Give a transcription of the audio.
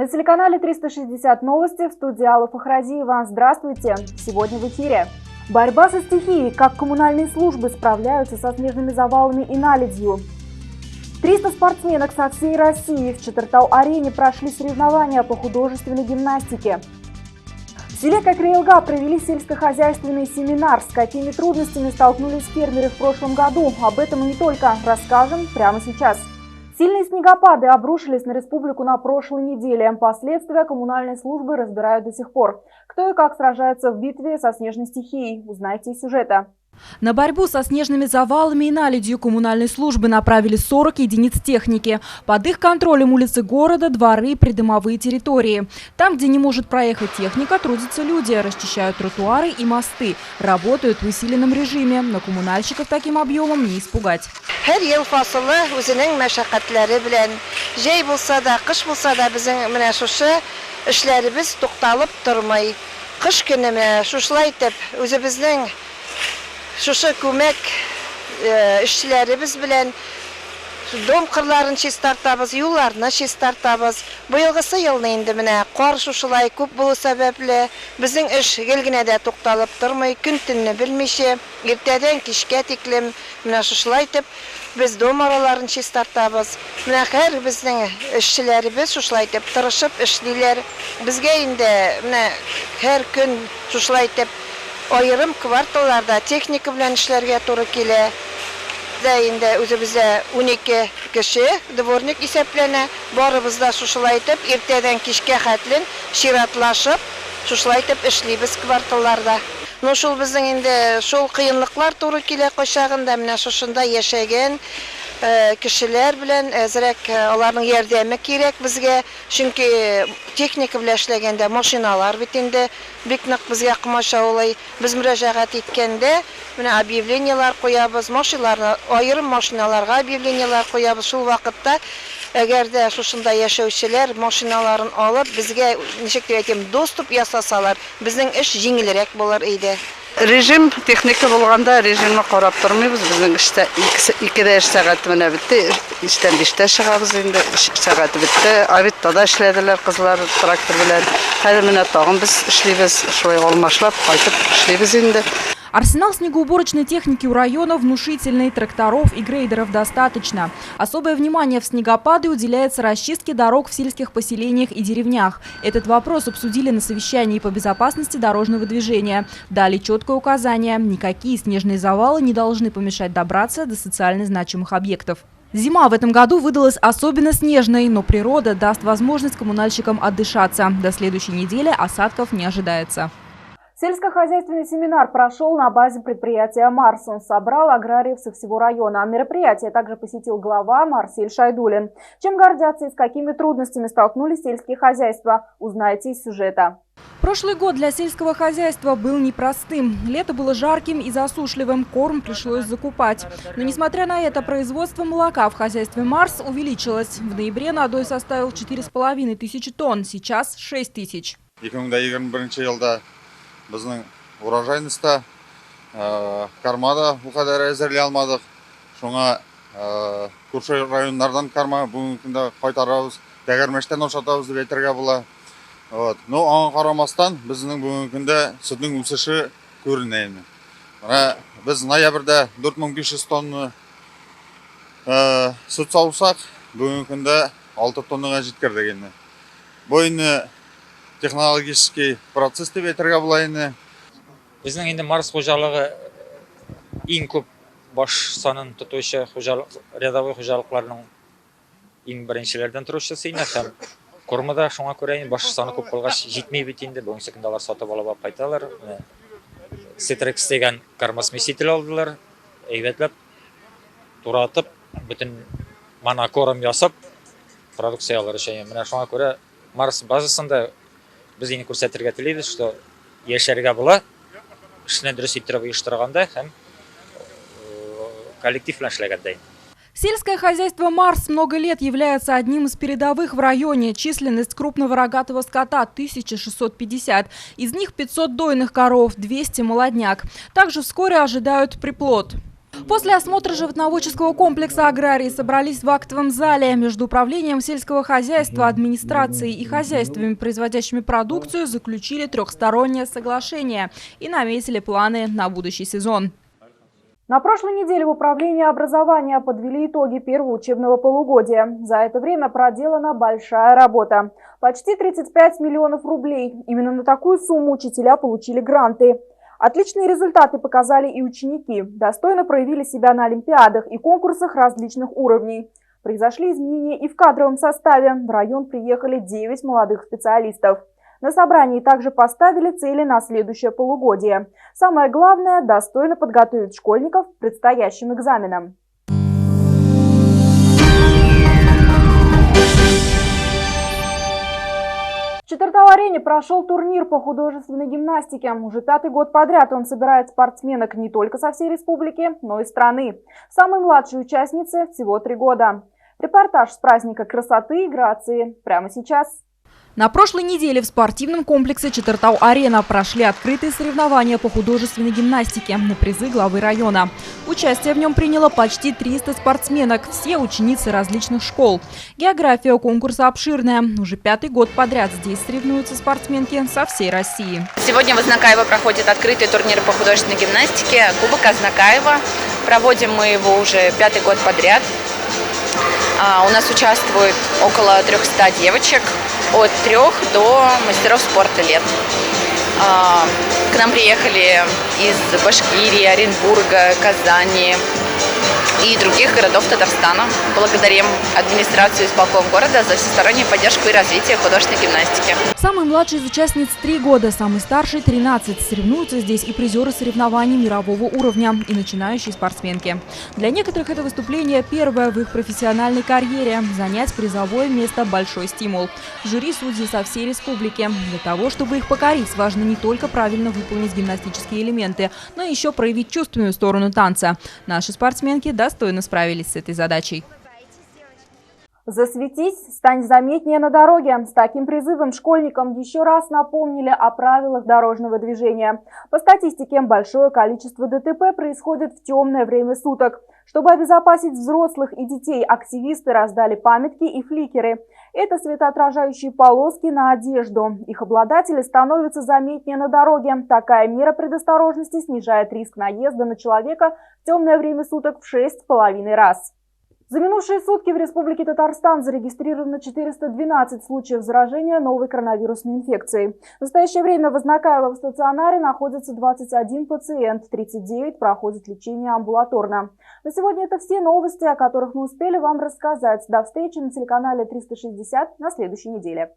На телеканале 360 новости, в студии Алла Фахрадиева. Здравствуйте! Сегодня в эфире. Борьба со стихией. Как коммунальные службы справляются со снежными завалами и наледью. 300 спортсменок со всей России в Четыртау-арене прошли соревнования по художественной гимнастике. В селе Кәкре-Елга провели сельскохозяйственный семинар. С какими трудностями столкнулись фермеры в прошлом году? Об этом и не только. Расскажем прямо сейчас. Сильные снегопады обрушились на республику на прошлой неделе. Последствия коммунальные службы разбирают до сих пор. Кто и как сражается в битве со снежной стихией, узнаете из сюжета. На борьбу со снежными завалами и наледью коммунальные службы направили 40 единиц техники. Под их контролем улицы города, дворы, придомовые территории. Там, где не может проехать техника, трудятся люди, расчищают тротуары и мосты. Работают в усиленном режиме, но коммунальщиков таким объемом не испугать. Һәр ел фасылы үзенең мәшәкатьләре белән. Җәй булса да, кыш булса да, безнең менә шушы эшләребез тукталып тормый. Кыш көне менә шушылай итеп үзебезнең шушы күмәк эшчеләребез белән дом кырларын чистартабыз, юлларны чистартабыз. Быелгысы елны инде менә кар шушылай күп булу сәбәпле, безнең эш гел генә дә тукталып тормый, көн-төнне белмичә, иртәдән кичкә тиклем менә шушылай итеп без дом араларын чистартабыз. Менә һәр безнең эшчеләребез шушылай итеп тырышып эшлиләр. Безгә инде менә һәр көн шушылай итеп аерым кварталларда техника белән эшләргә туры килә. Дә инде үзебездә 12 кеше дворник исәпләнә. Барыбыз да шушылай итеп иртәдән кичкә хәтле чиратлашып шушылай итеп эшлибез кварталларда. Ну шул безнең инде шул кыенлыклар туры килә кайчагында менә шушында яшәгән кешеләр белән әзрәк аларның ярдәме кирәк безгә. Чөнки техника белән эшләгәндә машиналар бит инде бик нык безгә комачаулый. Без мөрәҗәгать иткәндә менә объявлениелар куябыз, машиналарны аерым машиналарга объявлениелар куябыз. Шул вакытта әгәр дә шушында яшәүчеләр машиналарын алып безгә ничек дип әйтим, доступ ясасалар, безнең эш җиңелрәк булыр иде. Режим техника булганда режимны карап тормыйбыз. Безнең эштә икедә эш сәгате менә бетте. Эштән 5тә чыгабыз инде. Эш сәгате бетте. Обедта да эшләделәр кызлар трактор белән. Хәзер менә тагын без эшлибез. Шулай алмашлап кайтып эшлибез инде. Арсенал снегоуборочной техники у района внушительный, тракторов и грейдеров достаточно. Особое внимание в снегопады уделяется расчистке дорог в сельских поселениях и деревнях. Этот вопрос обсудили на совещании по безопасности дорожного движения. Дали четкое указание – никакие снежные завалы не должны помешать добраться до социально значимых объектов. Зима в этом году выдалась особенно снежной, но природа даст возможность коммунальщикам отдышаться. До следующей недели осадков не ожидается. Сельскохозяйственный семинар прошел на базе предприятия «Марс». Он собрал аграриев со всего района. Мероприятие также посетил глава Марсель Шайдуллин. Чем гордятся и с какими трудностями столкнулись сельские хозяйства, узнаете из сюжета. Прошлый год для сельского хозяйства был непростым. Лето было жарким и засушливым, корм пришлось закупать. Но несмотря на это, производство молока в хозяйстве «Марс» увеличилось. В ноябре надой составил 4,5 тысячи тонн, сейчас 6 тысяч. 2021 елда безнең урожайность та, корма да бу кадәр әзерли алмадык. Шуңа күрше районнардан корма бүгенге көндә кайтарабыз, тәгәрмәчтән ашатабыз дип әйтергә була. Вот. Но аңа карамастан безнең бүгенге көндә сөтнең үсеше күренә инде. Менә без ноябрьдә 4500 тонна сөт саусак, бүгенге көндә 6 тоннага җиткердек инде. Бу инде технологический процесс дип әйтергә була инде. Безнең инде Марс хуҗалыгы иң күп баш санын тотучы хуҗалык, рядовой хуҗалыкларның иң беренчеләрдән торучысы инде һәм кормы да шуңа күрә инде баш саны күп булгач җитми бит инде. Бүгенге көндә алар сатып алып алып кайталар. Цитрекс дигән кормосмеситель алдылар. Әйбәтләп туратып, бөтен монокорм ясап продукция алыр өчен. Менә шуңа күрә Марс базасында без инде күрсәтергә телибез, что яшәргә була, эшне дөрес иттереп оештырганда һәм коллектив белән эшләгәндә. Сельское хозяйство «Марс» много лет является одним из передовых в районе. Численность крупного рогатого скота – 1650. Из них 500 дойных коров, 200 молодняк. Также вскоре ожидают приплод. После осмотра животноводческого комплекса аграрии собрались в актовом зале. Между управлением сельского хозяйства, администрацией и хозяйствами, производящими продукцию, заключили трехстороннее соглашение и наметили планы на будущий сезон. На прошлой неделе в управлении образования подвели итоги первого учебного полугодия. За это время проделана большая работа. Почти 35 миллионов рублей. Именно на такую сумму учителя получили гранты. Отличные результаты показали и ученики. Достойно проявили себя на олимпиадах и конкурсах различных уровней. Произошли изменения и в кадровом составе. В район приехали 9 молодых специалистов. На собрании также поставили цели на следующее полугодие. Самое главное – достойно подготовить школьников к предстоящим экзаменам. В Четыртау-арене прошел турнир по художественной гимнастике. Уже 5-й год подряд он собирает спортсменок не только со всей республики, но и страны. Самой младшей участнице всего 3 года. Репортаж с праздника красоты и грации прямо сейчас. На прошлой неделе в спортивном комплексе Четыртау-арена прошли открытые соревнования по художественной гимнастике на призы главы района. Участие в нем приняло почти 300 спортсменок, все ученицы различных школ. География конкурса обширная. Уже 5-й год подряд здесь соревнуются спортсменки со всей России. Сегодня в Азнакаево проходит открытый турнир по художественной гимнастике Кубок Азнакаево. Проводим мы его уже 5-й год подряд. У нас участвует около 300 девочек от 3 до мастеров спорта лет. К нам приехали из Башкирии, Оренбурга, Казани и других городов Татарстана. Благодарим администрацию и исполком города за всестороннюю поддержку и развитие художественной гимнастики. Самый младший из участниц 3 года, самый старший 13. Соревнуются здесь и призеры соревнований мирового уровня, и начинающие спортсменки. Для некоторых это выступление первое в их профессиональной карьере. Занять призовое место – большой стимул. Жюри судьи со всей республики. Для того, чтобы их покорить, важно не только правильно выполнить гимнастические элементы, но еще проявить чувственную сторону танца. Наши спортсменки достойно справились с этой задачей. Засветись, стань заметнее на дороге. С таким призывом школьникам еще раз напомнили о правилах дорожного движения. По статистике, большое количество ДТП происходит в темное время суток. Чтобы обезопасить взрослых и детей, активисты раздали памятки и фликеры. Это светоотражающие полоски на одежду. Их обладатели становятся заметнее на дороге. Такая мера предосторожности снижает риск наезда на человека в темное время суток в 6,5 раз. За минувшие сутки в Республике Татарстан зарегистрировано 412 случаев заражения новой коронавирусной инфекцией. В настоящее время в Азнакаево в стационаре находится 21 пациент, 39 проходит лечение амбулаторно. На сегодня это все новости, о которых мы успели вам рассказать. До встречи на телеканале 360 на следующей неделе.